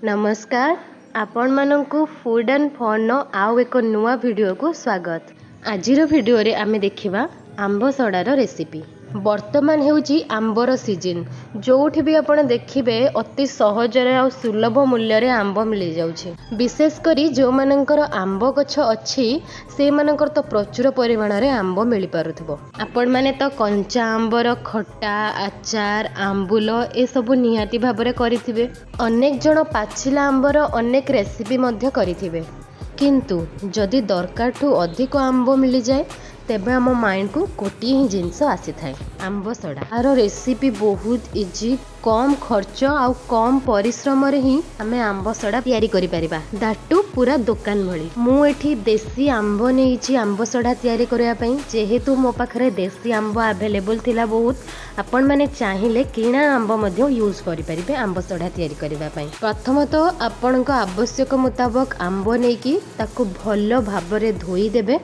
ନମସ୍କାର, ଆପଣମାନଙ୍କୁ food and ଫନ୍ର ଆଉ ଏକ ନୂଆ ଭିଡ଼ିଓକୁ ସ୍ୱାଗତ। ଆଜିର ଭିଡ଼ିଓରେ ଆମେ ଦେଖିବା ଆମ୍ବ ସଢ଼ାର ରେସିପି। ବର୍ତ୍ତମାନ ହେଉଛି ଆମ୍ବର ସିଜିନ୍। ଯେଉଁଠି ବି ଆପଣ ଦେଖିବେ, ଅତି ସହଜରେ ଆଉ ସୁଲଭ ମୂଲ୍ୟରେ ଆମ୍ବ ମିଳିଯାଉଛି। ବିଶେଷ କରି ଯେଉଁମାନଙ୍କର ଆମ୍ବ ଗଛ ଅଛି, ସେଇମାନଙ୍କର ତ ପ୍ରଚୁର ପରିମାଣରେ ଆମ୍ବ ମିଳିପାରୁଥିବ। ଆପଣମାନେ ତ କଞ୍ଚା ଆମ୍ବର ଖଟା, ଆଚାର, ଆମ୍ବୁଲ ଏସବୁ ନିହାତି ଭାବରେ କରିଥିବେ। ଅନେକ ଜଣ ପାଚିଲା ଆମ୍ବର ଅନେକ ରେସିପି ମଧ୍ୟ କରିଥିବେ। କିନ୍ତୁ ଯଦି ଦରକାରଠୁ ଅଧିକ ଆମ୍ବ ମିଳିଯାଏ, ତେବେ ଆମ ମାଇଣ୍ଡକୁ ଗୋଟିଏ ହିଁ ଜିନିଷ ଆସିଥାଏ, ଆମ୍ବ ସଢ଼ା। ଆର ରେସିପି ବହୁତ ଇଜି। କମ୍ ଖର୍ଚ୍ଚ ଆଉ କମ୍ ପରିଶ୍ରମରେ ହିଁ ଆମେ ଆମ୍ବ ସଢ଼ା ତିଆରି କରିପାରିବା, that two ପୁରା ଦୋକାନ ଭଳି। ମୁଁ ଏଠି ଦେଶୀ ଆମ୍ବ ନେଇଛି ଆମ୍ବ ସଢ଼ା ତିଆରି କରିବା ପାଇଁ, ଯେହେତୁ ମୋ ପାଖରେ ଦେଶୀ ଆମ୍ବ ଆଭେଲେବୁଲ୍ ଥିଲା ବହୁତ। ଆପଣମାନେ ଚାହିଁଲେ କିଣା ଆମ୍ବ ମଧ୍ୟ ୟୁଜ୍ କରିପାରିବେ ଆମ୍ବ ସଢ଼ା ତିଆରି କରିବା ପାଇଁ। ପ୍ରଥମତଃ ଆପଣଙ୍କ ଆବଶ୍ୟକ ମୁତାବକ ଆମ୍ବ ନେଇକି ତାକୁ ଭଲ ଭାବରେ ଧୋଇଦେବେ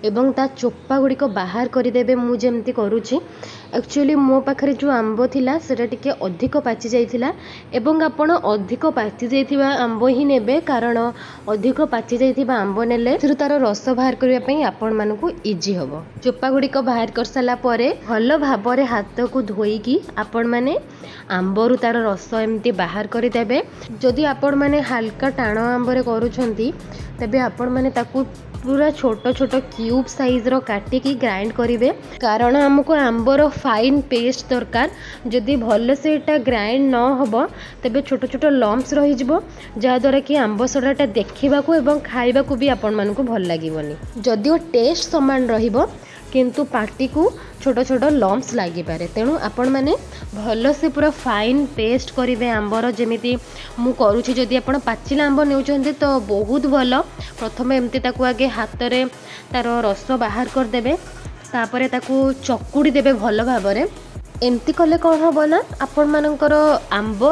ଏବଂ ତା ଚୋପା ଗୁଡ଼ିକ ବାହାର କରିଦେବେ, ମୁଁ ଯେମିତି କରୁଛି। ଆକ୍ଚୁଆଲି ମୋ ପାଖରେ ଯେଉଁ ଆମ୍ବ ଥିଲା, ସେଇଟା ଟିକେ ଅଧିକ ପାଚି ଯାଇଥିଲା ଏବଂ ଆପଣ ଅଧିକ ପାଚି ଯାଇଥିବା ଆମ୍ବ ହିଁ ନେବେ, କାରଣ ଅଧିକ ପାଚି ଯାଇଥିବା ଆମ୍ବ ନେଲେ ସେଥିରୁ ତାର ରସ ବାହାର କରିବା ପାଇଁ ଆପଣମାନଙ୍କୁ ଇଜି ହେବ। ଚୋପା ଗୁଡ଼ିକ ବାହାର କରିସାରିଲା ପରେ ଭଲ ଭାବରେ ହାତକୁ ଧୋଇକି ଆପଣମାନେ ଆମ୍ବରୁ ତାର ରସ ଏମିତି ବାହାର କରିଦେବେ। ଯଦି ଆପଣମାନେ ହାଲକା ଟାଣ ଆମ୍ବରେ କରୁଛନ୍ତି, ତେବେ ଆପଣମାନେ ତାକୁ ପୁରା ଛୋଟ ଛୋଟ କ୍ୟୁବ୍ ସାଇଜ୍ର କାଟିକି ଗ୍ରାଇଣ୍ଡ କରିବେ, କାରଣ ଆମକୁ ଆମ୍ବର ଫାଇନ୍ ପେଷ୍ଟ ଦରକାର। ଯଦି ଭଲସେ ଏଇଟା ଗ୍ରାଇଣ୍ଡ ନ ହେବ, ତେବେ ଛୋଟ ଛୋଟ ଲମ୍ପସ୍ ରହିଯିବ, ଯାହାଦ୍ୱାରା କି ଆମ୍ବ ସଢ଼ାଟା ଦେଖିବାକୁ ଏବଂ ଖାଇବାକୁ ବି ଆପଣମାନଙ୍କୁ ଭଲ ଲାଗିବନି। ଯଦିଓ ଟେଷ୍ଟ ସମାନ ରହିବ, କିନ୍ତୁ ପାଟିକୁ ଛୋଟ ଛୋଟ ଲମ୍ପସ୍ ଲାଗିପାରେ। ତେଣୁ ଆପଣମାନେ ଭଲସେ ପୁରା ଫାଇନ୍ ପେଷ୍ଟ କରିବେ ଆମ୍ବର, ଯେମିତି ମୁଁ କରୁଛି। ଯଦି ଆପଣ ପାଚିଲା ଆମ୍ବ ନେଉଛନ୍ତି ତ ବହୁତ ଭଲ। ପ୍ରଥମେ ଏମିତି ତାକୁ ଆଗେ ହାତରେ ତାର ରସ ବାହାର କରିଦେବେ, ତାପରେ ତାକୁ ଚକୁଡ଼ି ଦେବେ ଭଲ ଭାବରେ। ଏମିତି କଲେ କ'ଣ ହେବ ନା, ଆପଣମାନଙ୍କର ଆମ୍ବ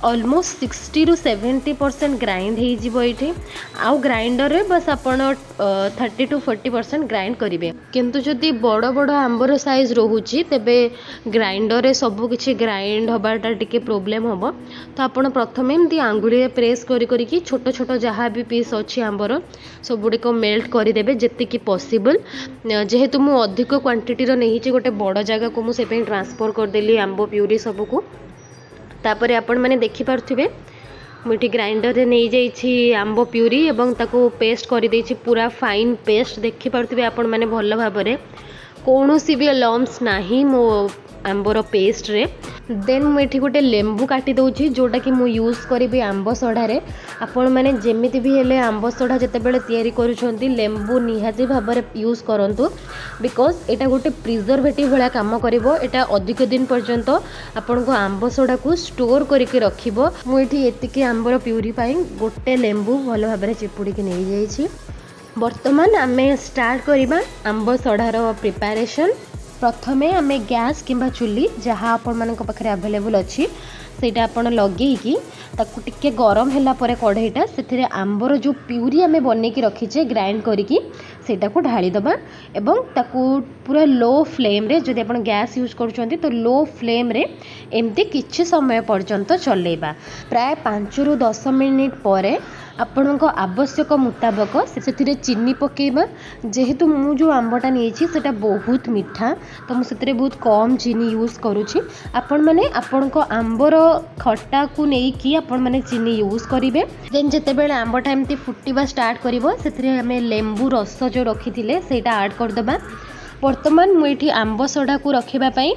ଅଲମୋଷ୍ଟ 60ରୁ 70% ଗ୍ରାଇଣ୍ଡ ହେଇଯିବ ଏଇଠି। ଆଉ ଗ୍ରାଇଣ୍ଡରରେ ବାସ୍ ଆପଣ 30 ଟୁ 40% ଗ୍ରାଇଣ୍ଡ କରିବେ। କିନ୍ତୁ ଯଦି ବଡ଼ ବଡ଼ ଆମ୍ବର ସାଇଜ୍ ରହୁଛି, ତେବେ ଗ୍ରାଇଣ୍ଡରରେ ସବୁ କିଛି ଗ୍ରାଇଣ୍ଡ ହେବାଟା ଟିକେ ପ୍ରୋବ୍ଲେମ୍ ହେବ। ତ ଆପଣ ପ୍ରଥମେ ଏମିତି ଆଙ୍ଗୁଳିରେ ପ୍ରେସ୍ କରି କରିକି ଛୋଟ ଛୋଟ ଯାହା ବି ପିସ୍ ଅଛି ଆମ୍ବର, ସବୁଗୁଡ଼ିକ ମେଲ୍ଟ କରିଦେବେ ଯେତିକି ପସିବଲ୍। ଯେହେତୁ ମୁଁ ଅଧିକ କ୍ୱାଣ୍ଟିଟିର ନେଇଛି, ଗୋଟେ ବଡ଼ ଜାଗାକୁ ମୁଁ ସେପାଇଁ ଟ୍ରାନ୍ସଫର୍ କରିଦେଲି ଆମ୍ବ ପ୍ୟୁରି ସବୁକୁ। ତାପରେ ଆପଣମାନେ ଦେଖିପାରୁଥିବେ, ମୁଁ ଏଠି ଗ୍ରାଇଣ୍ଡରରେ ନେଇଯାଇଛି ଆମ୍ବ ପ୍ୟୁରି ଏବଂ ତାକୁ ପେଷ୍ଟ କରିଦେଇଛି ପୁରା ଫାଇନ୍ ପେଷ୍ଟ। ଦେଖିପାରୁଥିବେ ଆପଣମାନେ ଭଲ ଭାବରେ, କୌଣସି ବି ଲମ୍ପସ୍ ନାହିଁ ମୋ ଆମ୍ବର ପେଷ୍ଟରେ। ଦେନ୍ ମୁଁ ଏଠି ଗୋଟେ ଲେମ୍ବୁ କାଟି ଦେଉଛି, ଯେଉଁଟାକି ମୁଁ ୟୁଜ୍ କରିବି ଆମ୍ବ ସଢ଼ାରେ। ଆପଣମାନେ ଯେମିତି ବି ହେଲେ ଆମ୍ବ ସଢ଼ା ଯେତେବେଳେ ତିଆରି କରୁଛନ୍ତି, ଲେମ୍ବୁ ନିହାତି ଭାବରେ ୟୁଜ୍ କରନ୍ତୁ, because ଏଇଟା ଗୋଟେ ପ୍ରିଜର୍ଭେଟିଭ୍ ଭଳିଆ କାମ କରିବ। ଏଇଟା ଅଧିକ ଦିନ ପର୍ଯ୍ୟନ୍ତ ଆପଣଙ୍କ ଆମ୍ବ ସଢ଼ାକୁ ଷ୍ଟୋର୍ କରିକି ରଖିବ। ମୁଁ ଏଠି ଏତିକି ଆମ୍ବର ପ୍ୟୁରି ପାଇଁ ଗୋଟେ ଲେମ୍ବୁ ଭଲ ଭାବରେ ଚିପୁଡ଼ିକି ନେଇଯାଇଛି। ବର୍ତ୍ତମାନ ଆମେ ଷ୍ଟାର୍ଟ କରିବା ଆମ୍ବ ସଢ଼ାର ପ୍ରିପାରେସନ୍। ପ୍ରଥମେ ଆମେ ଗ୍ୟାସ୍ କିମ୍ବା ଚୁଲି, ଯାହା ଆପଣମାନଙ୍କ ପାଖରେ ଆଭେଲେବୁଲ୍ ଅଛି, ସେଇଟା ଆପଣ ଲଗେଇକି ତାକୁ ଟିକେ ଗରମ ହେଲା ପରେ କଢ଼େଇଟା, ସେଥିରେ ଆମ୍ବର ଯେଉଁ ପ୍ୟୁରି ଆମେ ବନେଇକି ରଖିଛେ ଗ୍ରାଇଣ୍ଡ କରିକି, ସେଇଟାକୁ ଢାଳିଦେବା ଏବଂ ତାକୁ ପୁରା ଲୋ ଫ୍ଲେମ୍ରେ, ଯଦି ଆପଣ ଗ୍ୟାସ୍ ୟୁଜ୍ କରୁଛନ୍ତି ତ ଲୋ ଫ୍ଲେମ୍ରେ ଏମିତି କିଛି ସମୟ ପର୍ଯ୍ୟନ୍ତ ଚଲେଇବା। ପ୍ରାୟ 5ରୁ 10 ମିନିଟ୍ ପରେ ଆପଣଙ୍କ ଆବଶ୍ୟକ ମୁତାବକ ସେଥିରେ ଚିନି ପକାଇବା। ଯେହେତୁ ମୁଁ ଯେଉଁ ଆମ୍ବଟା ନେଇଛି ସେଇଟା ବହୁତ ମିଠା, ତ ମୁଁ ସେଥିରେ ବହୁତ କମ୍ ଚିନି ୟୁଜ୍ କରୁଛି। ଆପଣମାନେ ଆପଣଙ୍କ ଆମ୍ବର ଖଟାକୁ ନେଇକି ଆପଣମାନେ ଚିନି ୟୁଜ୍ କରିବେ। ଦେନ୍ ଯେତେବେଳେ ଆମ୍ବଟା ଏମିତି ଫୁଟିବା ଷ୍ଟାର୍ଟ କରିବ, ସେଥିରେ ଆମେ ଲେମ୍ବୁ ରସ ଯେଉଁ ରଖିଥିଲେ, ସେଇଟା ଆଡ଼୍ କରିଦେବା। ବର୍ତ୍ତମାନ ମୁଁ ଏଇଠି ଆମ୍ବ ସଢ଼ାକୁ ରଖିବା ପାଇଁ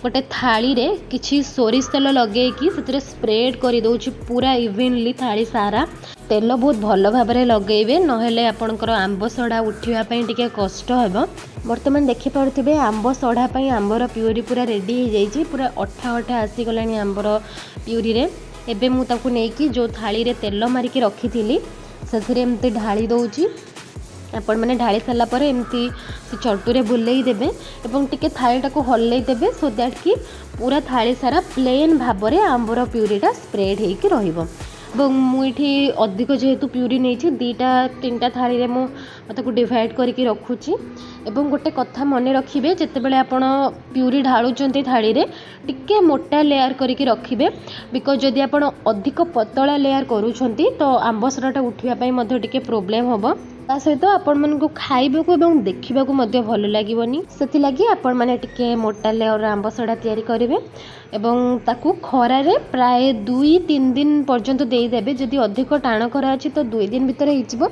ଗୋଟେ ଥାଳିରେ କିଛି ସୋରିଷ ତେଲ ଲଗେଇକି ସେଥିରେ ସ୍ପ୍ରେଡ଼୍ କରିଦେଉଛି ପୁରା ଇଭେନଲି ଥାଳି ସାରା। ତେଲ ବହୁତ ଭଲ ଭାବରେ ଲଗେଇବେ, ନହେଲେ ଆପଣଙ୍କର ଆମ୍ବ ସଢ଼ା ଉଠିବା ପାଇଁ ଟିକେ କଷ୍ଟ ହେବ। ବର୍ତ୍ତମାନ ଦେଖିପାରୁଥିବେ, ଆମ୍ବ ସଢ଼ା ପାଇଁ ଆମ୍ବର ପ୍ୟୁରି ପୁରା ରେଡ଼ି ହେଇଯାଇଛି। ପୁରା ଅଠା ଅଠା ଆସିଗଲାଣି ଆମ୍ବର ପ୍ୟୁରିରେ। ଏବେ ମୁଁ ତାକୁ ନେଇକି ଯେଉଁ ଥାଳିରେ ତେଲ ମାରିକି ରଖିଥିଲି, ସେଥିରେ ଏମିତି ଢାଳି ଦେଉଛି। ଆପଣମାନେ ଢାଳି ସାରିଲା ପରେ ଏମିତି ସେ ଚଟୁରେ ବୁଲେଇ ଦେବେ ଏବଂ ଟିକେ ଥାଳିଟାକୁ ହଲେଇ ଦେବେ, ସୋ that କି ପୁରା ଥାଳି ସାରା ପ୍ଲେନ୍ ଭାବରେ ଆମ୍ବର ପ୍ୟୁରିଟା ସ୍ପ୍ରେଡ଼୍ ହେଇକି ରହିବ। ଏବଂ ମୁଁ ଏଠି ଅଧିକ ଯେହେତୁ ପ୍ୟୁରି ନେଇଛି, 2ଟା 3ଟା ଥାଳିରେ ମୁଁ ତାକୁ ଡିଭାଇଡ଼ କରିକି ରଖୁଛି। ଏବଂ ଗୋଟେ କଥା ମନେ ରଖିବେ, ଯେତେବେଳେ ଆପଣ ପ୍ୟୁରି ଢାଳୁଛନ୍ତି ଥାଳିରେ, ଟିକେ ମୋଟା ଲେୟାର କରିକି ରଖିବେ, because ଯଦି ଆପଣ ଅଧିକ ପତଳା ଲେୟାର କରୁଛନ୍ତି ତ ଆମ୍ବ ସଢ଼ାଟା ଉଠିବା ପାଇଁ ମଧ୍ୟ ଟିକେ ପ୍ରୋବ୍ଲେମ୍ ହେବ। ତା ସହିତ ଆପଣମାନଙ୍କୁ ଖାଇବାକୁ ଏବଂ ଦେଖିବାକୁ ମଧ୍ୟ ଭଲ ଲାଗିବନି। ସେଥିଲାଗି ଆପଣମାନେ ଟିକେ ମୋଟା ଲେୟରର ଆମ୍ବ ସଢ଼ା ତିଆରି କରିବେ ଏବଂ ତାକୁ ଖରାରେ ପ୍ରାୟ 2-3 ଦିନ ପର୍ଯ୍ୟନ୍ତ ଦେଇଦେବେ। ଯଦି ଅଧିକ ଟାଣ ଖରା ଅଛି ତ 2 ଦିନ ଭିତରେ ହେଇଯିବ।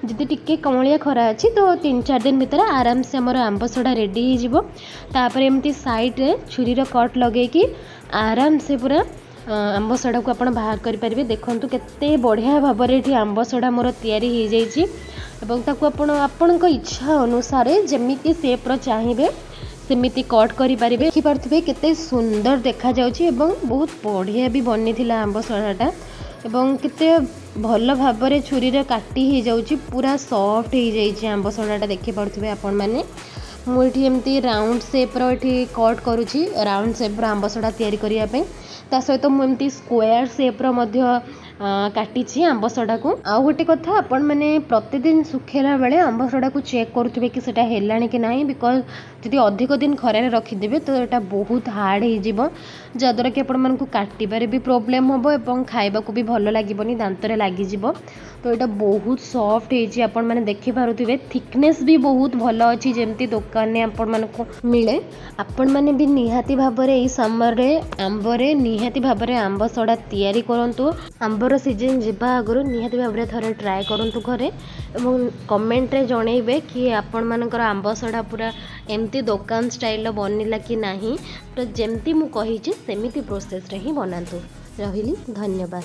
ଯଦି ଟିକେ କଅଁଳିଆ ଖରା ଅଛି ତ 3-4 ଦିନ ଭିତରେ ଆରାମସେ ଆମର ଆମ୍ବ ସଢ଼ା ରେଡ଼ି ହେଇଯିବ। ତାପରେ ଏମିତି ସାଇଡ଼୍ରେ ଛୁରୀର କଟ୍ ଲଗେଇକି ଆରାମସେ ପୁରା ଆମ୍ବ ସଢ଼ାକୁ ଆପଣ ବାହାର କରିପାରିବେ। ଦେଖନ୍ତୁ କେତେ ବଢ଼ିଆ ଭାବରେ ଏଠି ଆମ୍ବ ସଢ଼ା ମୋର ତିଆରି ହେଇଯାଇଛି। ଏବଂ ତାକୁ ଆପଣ ଆପଣଙ୍କ ଇଚ୍ଛା ଅନୁସାରେ ଯେମିତି ସେପ୍ର ଚାହିଁବେ ସେମିତି କଟ୍ କରିପାରିବେ। ଦେଖିପାରୁଥିବେ କେତେ ସୁନ୍ଦର ଦେଖାଯାଉଛି ଏବଂ ବହୁତ ବଢ଼ିଆ ବି ବନିଥିଲା ଆମ୍ବ ସଢ଼ାଟା। ଏବଂ କେତେ ଭଲ ଭାବରେ ଛୁରୀରେ କାଟି ହେଇଯାଉଛି, ପୁରା ସଫ୍ଟ ହେଇଯାଇଛି ଆମ୍ବ ସଢ଼ାଟା, ଦେଖିପାରୁଥିବେ ଆପଣମାନେ। ମୁଁ ଏଠି ଏମିତି ରାଉଣ୍ଡ ସେପ୍ର ଏଠି କଟ୍ କରୁଛି, ରାଉଣ୍ଡ ସେପ୍ର ଆମ୍ବ ସଢ଼ା ତିଆରି କରିବା ପାଇଁ। ତା ସହିତ ମୁଁ ଏମିତି ସ୍କୋୟାର ସେପ୍ର ମଧ୍ୟ କାଟିଛି ଆମ୍ବ ସଢ଼ାକୁ। ଆଉ ଗୋଟେ କଥା, ଆପଣମାନେ ପ୍ରତିଦିନ ଶୁଖେଇଲା ବେଳେ ଆମ୍ବ ସଢ଼ାକୁ ଚେକ୍ କରୁଥିବେ କି ସେଇଟା ହେଲାଣି କି ନାହିଁ, because ଯଦି ଅଧିକ ଦିନ ଖରାରେ ରଖିଦେବେ ତ ଏଇଟା ବହୁତ ହାର୍ଡ଼ ହେଇଯିବ, ଯାହାଦ୍ୱାରା କି ଆପଣମାନଙ୍କୁ କାଟିବାରେ ବି ପ୍ରୋବ୍ଲେମ୍ ହେବ ଏବଂ ଖାଇବାକୁ ବି ଭଲ ଲାଗିବନି, ଦାନ୍ତରେ ଲାଗିଯିବ। ତ ଏଇଟା ବହୁତ ସଫ୍ଟ ହେଇଛି, ଆପଣମାନେ ଦେଖିପାରୁଥିବେ। ଥିକନେସ୍ ବି ବହୁତ ଭଲ ଅଛି, ଯେମିତି ଦୋକାନରେ ଆପଣମାନଙ୍କୁ ମିଳେ। ଆପଣମାନେ ବି ନିହାତି ଭାବରେ ଏଇ ସମରରେ ଆମ୍ବରେ ନିହାତି ଭାବରେ ଆମ୍ବ ସଢ଼ା ତିଆରି କରନ୍ତୁ। ଆମ୍ବର ସିଜନ୍ ଯିବା ଆଗରୁ ନିହାତି ଭାବରେ ଥରେ ଟ୍ରାଏ କରନ୍ତୁ ଘରେ ଏବଂ କମେଣ୍ଟରେ ଜଣେଇବେ କି ଆପଣମାନଙ୍କର ଆମ୍ବ ସଢ଼ା ପୁରା ଏମିତି ଦୋକାନ ଷ୍ଟାଇଲର ବନିଲା କି ନାହିଁ। ତ ଯେମିତି ମୁଁ କହିଛି ସେମିତି ପ୍ରୋସେସ୍ରେ ହିଁ ବନାନ୍ତୁ। ରହିଲି, ଧନ୍ୟବାଦ।